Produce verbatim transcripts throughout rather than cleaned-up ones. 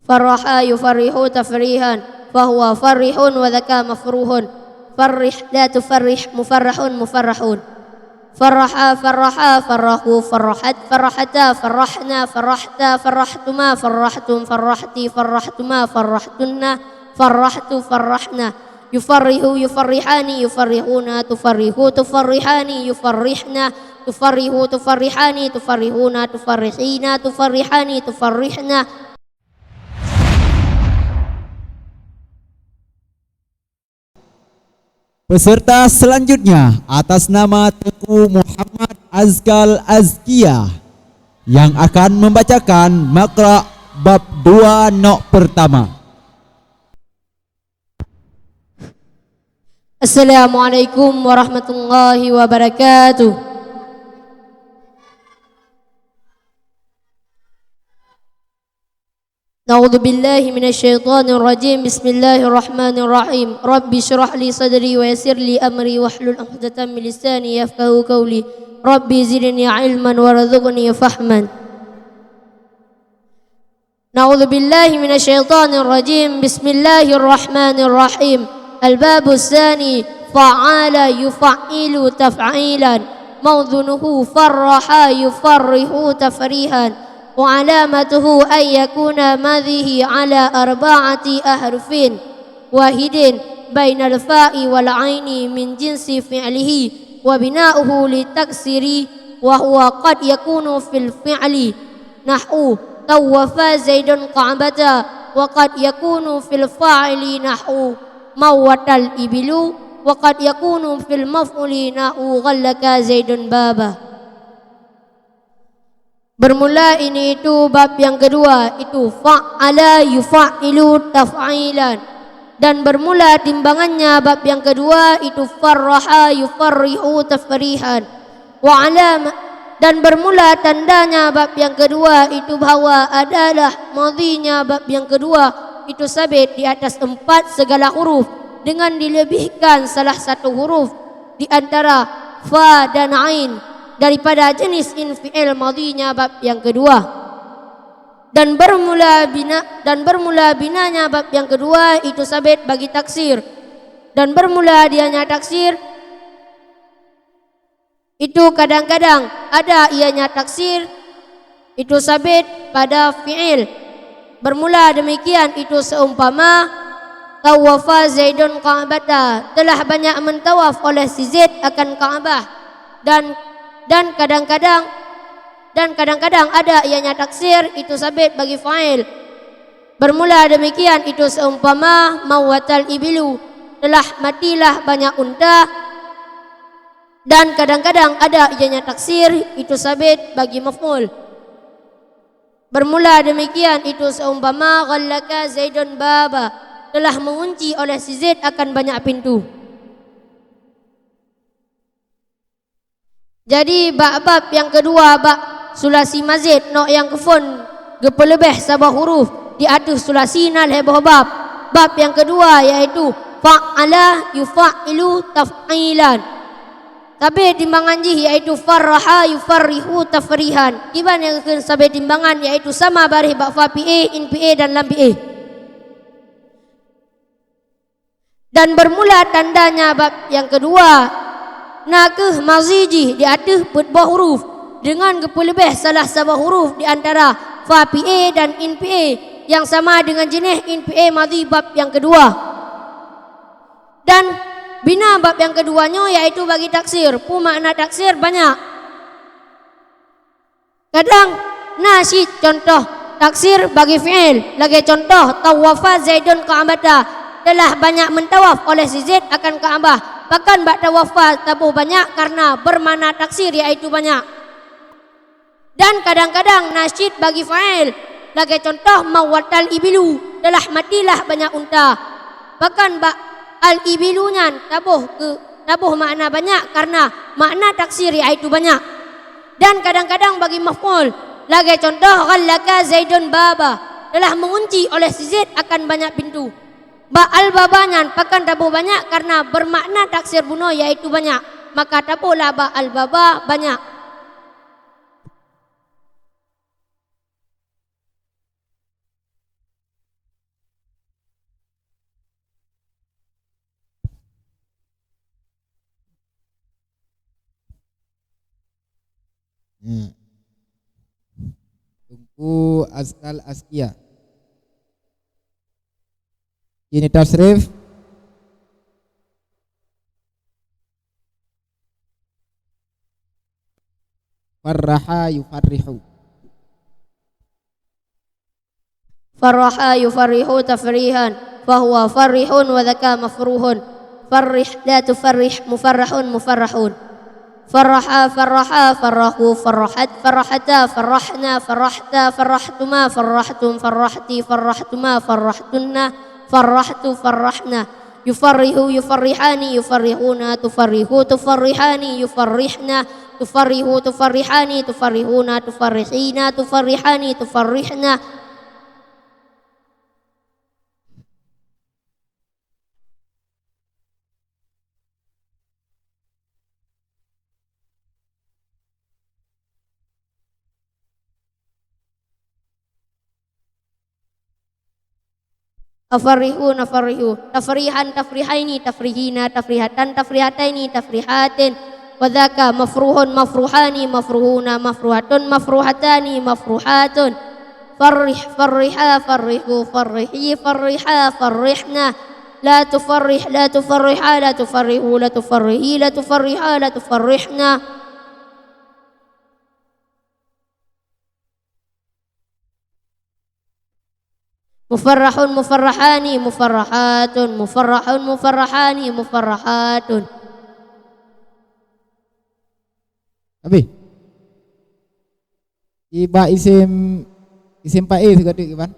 Farraha yufarrihu tafrihan, fahuwa farrihun wa dzaka mafruhun. Farrih la tufarrih, mufarrahun, mufarrahun. Farraha farraha farrahu farrahat farrahata farrahna farrahta farrahtuma farrahtum farrahti farrahtuma farrahtunna farrahtu farrahna. Yufarrihu yufarrihani yufarrihuna tufarrihu tufarrihani yufarrihna tufarrihu tufarrihani tufarrihuna tufarrihina tufarrihani tufarrihna. Peserta selanjutnya atas nama Teungku Muhammad Azkal Azkia yang akan membacakan Maqra bab dua nok pertama. Assalamualaikum warahmatullahi wabarakatuh. A'udzu billahi minasy syaithanir rajim. Bismillahirrahmanirrahim. Rabbi syrah li sadri wa yassir li amri wahlul 'uqdatam min lisani yafqahu qauli. Rabbi zidni ilman warzuqni fahman. A'udzu billahi minasy syaithanir rajim. Bismillahirrahmanirrahim. Al-babus tsani, fa'ala yufa'alu taf'ilan. Mawzunuhu farraha yufarrihu tafrihan. Wa alamatuhu an yakuna madhihi ala arba'ati ahrufin. Wahidin bainal fa'i wal aini min jinsi fi'lihi wa bina'uhu li taksiri wa huwa qad yakunu fil fi'li nahwu tawwafa Zaidun Ka'bata wa qad yakunu fil fa'ili nahwu mawwatal ibilu wa qad yakunu fil maf'uli nahwu ghallaka Zaidun baba. Bermula ini itu bab yang kedua, itu fa'ala yufa'alu taf'ilan. Dan bermula timbangannya bab yang kedua, itu farraha yufarrihu tafrihan. Wa alam-, dan bermula tandanya bab yang kedua itu bahwa adalah madhinya bab yang kedua itu sabit di atas empat segala huruf dengan dilebihkan salah satu huruf di antara fa dan ain daripada jenis in fi'il madhinya bab yang kedua. Dan bermula bina, dan bermula binanya bab yang kedua itu sabit bagi taksir. Dan bermula dianya taksir itu kadang-kadang ada ianya taksir itu sabit pada fi'il. Bermula demikian itu seumpama, tawwafa Zaidun Ka'bata, telah banyak mentawaf oleh si Zaid akan Ka'bah. Dan, dan kadang-kadang, dan kadang-kadang ada ianya taksir itu sabit bagi fa'il. Bermula demikian itu seumpama, mawwatal ibilu, telah matilah banyak unta. Dan kadang-kadang ada ianya taksir itu sabit bagi maf'ul. Bermula demikian itu seumpama ghallaka Zaidun baba, telah mengunci oleh si Zaid akan banyak pintu. Jadi bak bab nyang keudua bak sulasi mazid nok nyang keuphon geupeuleubeh saboh huruf di ateueh sulasi na lhée boh bab. Bab nyang keudua yaitu fa'ala yufa'alu taf'ilan. Sabé timbangan jih yaitu farraha yufarrihu tafrihan. Kiban nyang geukheun sabé timbangan yaitu sama baréh bak fa pi'é, in pi'é dan lam pi'é. Dan bermula tandanya bab nyang keudua, na kheueh mazi jih di ateueh peuet boh huruf, deungon geupeuleubeh salah saboh huruf di antara fa pi'é dan in pi'é nyang sama deungon jeuneh in pi'é mazi bab nyang keudua. Dan bina bab nyang keudua nyoe yaitu bagi taksir. Peue makna taksir? Banyak. Kadang na cit cuntoh taksir bagi fi'il, lagée cuntoh tawwafa Zaidun Ka'bata, telah banyak mentawaf oleh si Zaid akan Ka'bah. Pakon bak tawwafa taboh banyak karena bermakna taksir yaitu banyak. Dan kadang-kadang na cit bagi fa'il, lagée cuntoh mawwatal ibilu, telah matilah banyak unta. Pakon bak al-ibilu nyan taboh keu, taboh makna banyak karena makna taksir yaitu banyak. Dan kadang-kadang bagi maf'ul, lagée cuntoh ghallaka Zaidun baba, telah mengunci oleh si Zaid akan banyak pintu. Bak al-baba nyan pakon taboh banyak karena bermakna taksir bunoe yaitu banyak, maka tabohlah bak al-baba banyak. Hmm. Teungku Azkal Azkia. Ini tasrif. Farraha yufarrihu. Farraha yufarrihu tafrihan, fahuwa farrihun wa dzaka mafruhun. Farrih, la tufarrih, mufarrahun, mufarrahun. Farraha, farraha, farrahu, farrahat, farrahata, farrahna, farrahta, farrahtuma, farrahtum, farrahti, farrahtuma, farrahtunna, farrahtu, farrahna. Yufarrihu, yufarrihani, yufarrihuna, tufarrihu, tufarrihani, yufarrihna, tufarrihu, tufarrihani, tufarrihuna, tufarrihina, tufarrihani, tufarrihna. Afarrihu, nafarrihu. Tafrihan, tafrihaini, tafrihina, tafrihatan, tafrihataini, tafrihatin. Wa dzaka mafruhun, mafruhani, mafruhuna, mafruhatun, mafruhatani, mafruhatun. Farrih, farriha, farrihu, farrihi, farriha, farrihna. La tufarrih, la tufarriha, la tufarrihu, la tufarrihi, la tufarriha, la tufarrihna. Mufarrahun, mufarrahani, mufarrahatun, mufarrahun, mufarrahani, mufarrahatun. Habis. Iba isim, isim fa'il sigoe teuk, Iban.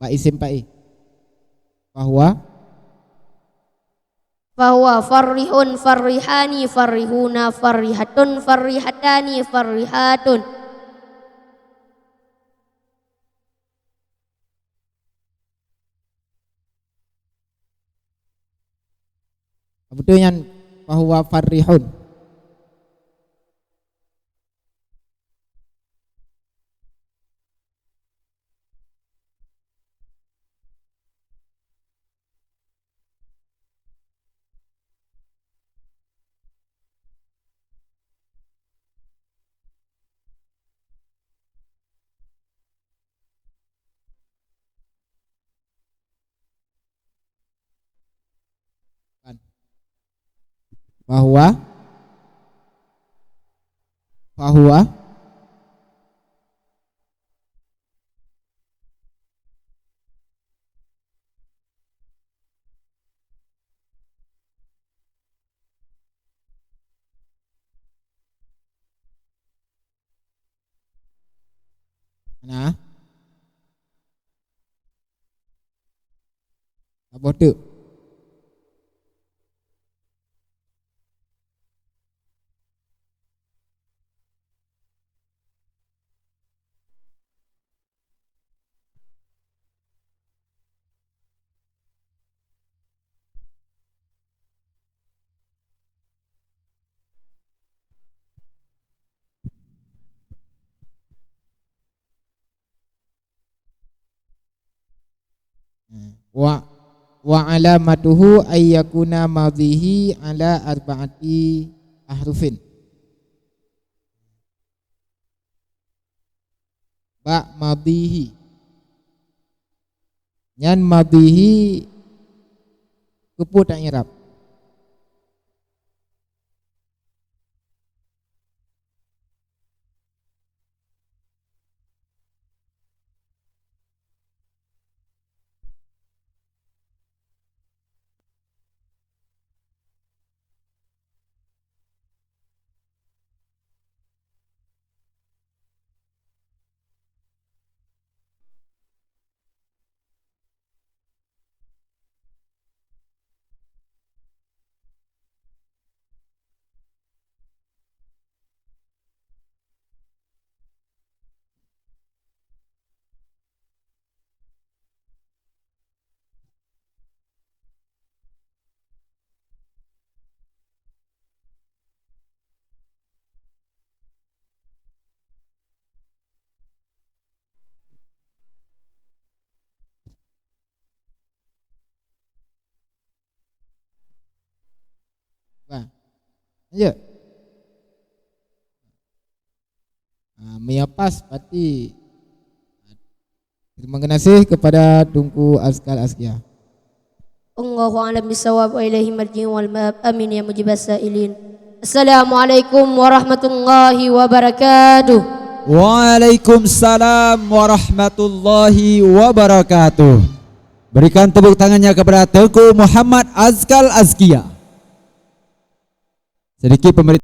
Ba isim fa'il. Bahwa Fahuwa farrihun, farrihani, farrihuna, farrihatun, farrihatani, farrihatun. Beutôi nyan, fahuwa farrihun. Bahwa, bahwa Nah. Saboh teuk. Wa, wa alamatuhu ayyakuna madhihi ala arba'ati ahrufin. Ba madhihi. Nyan madhihi keupeue ta i'rab? Bah. Lanjut. Meunyo pas, pati. Terima kasih kepada Teungku Azkal Azkia. Allahu a'lam bishawab wa ilaihi marji'u wal ma'ab. Amin ya mujibas sa'ilin. Assalamualaikum warahmatullahi wabarakatuh. Waalaikumsalam warahmatullahi wabarakatuh. Berikan tepuk tangannya kepada Teungku Muhammad Azkal Azkia. Sedikit pemberi